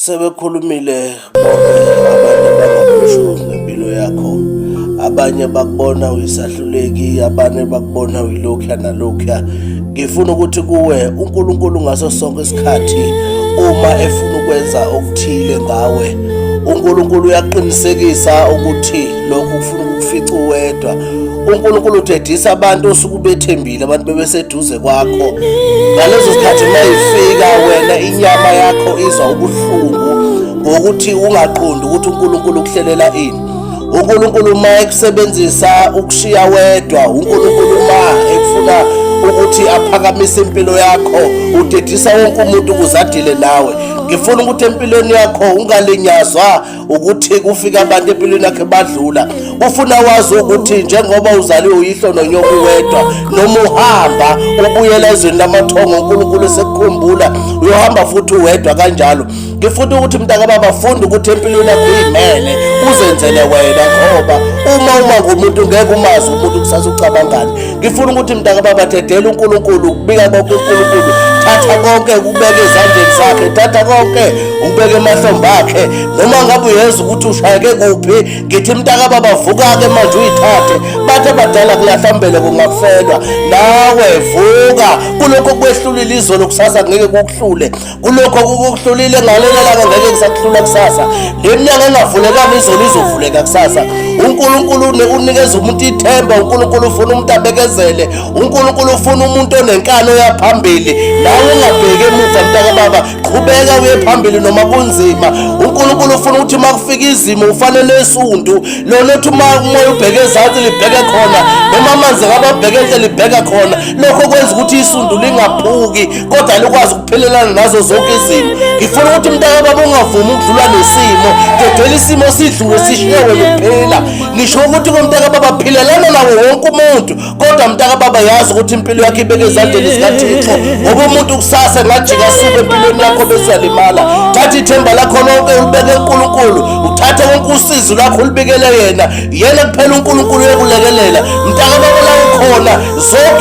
Sebekhulumile bonke abantu abangakusho ngempilo yakho. Abanye bakubona uyisahluleki, abanye bakubona uyilokhuya nalokhuya. Ngifuna ukuthi kuwe uNkulunkulu ngaso sonke isikhathi uma efuna ukwenza okuthile ngawe, uNkulunkulu uyaqinisekisa ukuthi lokhu kufuna ukukufica uwedwa. uNkulunkulu udedisa abantu osuke ubethembile, abantu bebeseduze kwakho ngalezo zikhathi. Uma ifika wena inyama yakho izwa ubuhlungu ngokuthi ungaqondi ukuthi uNkulunkulu ukuhlelela ini. uNkulunkulu uma ekusebenzisa ukushiya wedwa, uNkulunkulu uma ekufuna ukuthi aphakamise impilo yakho udedisa wonke umuntu ukuze adile nawe. Ngifuna ukuthi empilweni yakho ungalinyazwa ukuthi kufika abantu empilweni yakhe badlula. Ufuna wazi ukuthi njengoba uzaliwe uyihlo nonyoko wedwa, noma uhamba ubuyela ezweni lamathongo, uNkulunkulu esekukhumbula uyohamba futhi uwedwa kanjalo. Ngifuna ukuthi mntakababa funda ukuthi empilweni yakho uyimele uzenzele wena, ngoba uma ngumuntu ngeke umazi umuntu kusasa ucabangani. Ngifuna ukuthi mntakababa dedela uNkulunkulu, kubika konke uNkulunkulu, thatha konke ukubeke ezandleni zakhe, thatha konke ukubeke emahlombe akhe. Noma ngabe uyeza ukuthi ushayeke kuphi, ngithi mntakababa vuka-ke manje uyithathe. Bathi abadala kulahlambele kungafelwa nawe, vuka kulokho kwehlulile izolo, kusasa ngeke kukuhlule. Kulokho kukuhlulile ngalelo langa ngeke kusakuhlula kusasa. Le minyaka engavulekanga izolo izovuleka kusasa. uNkulunkulu unikeza umuntu ithemba, uNkulunkulu ufuna umuntu abekezele, uNkulunkulu ufuna umuntu onenkani oyaphambili. Nawe ungabheki emuva mntakababa, qhubeka uye phambili noma kunzima. uNkulunkulu ufuna ukuthi uma kufika izimo ufane nesundu lona othi uma umoya ubheke ezansi libheke khona, noma amanzi ngabe abheke enhle libheka khona. Lokho kwenza ukuthi isundu lingaphuki kodwa likwazi ukuphelelana nazo zonke izimo. Ngifuna ukuthi mntakababa ungavumi ukudlula nesimo, dedela isimo sidlule sishiye wena uphila. Ngisho ukuthi komntakababa philelana nawo wonke umuntu, kodwa mntakababa yazi ukuthi impilo yakho ibeke ezandleni zikaThixo, ngoba umuntu kusasa engajika asuke empilweni yakho bese uyalimala. Thatha ithemba lakho lonke ulibeke kuNkulunkulu, uthathe wonke usizi lwakho ulibikele yena, yena kuphela uNkulunkulu uyokulekelela mntakababa la ukhona zonke.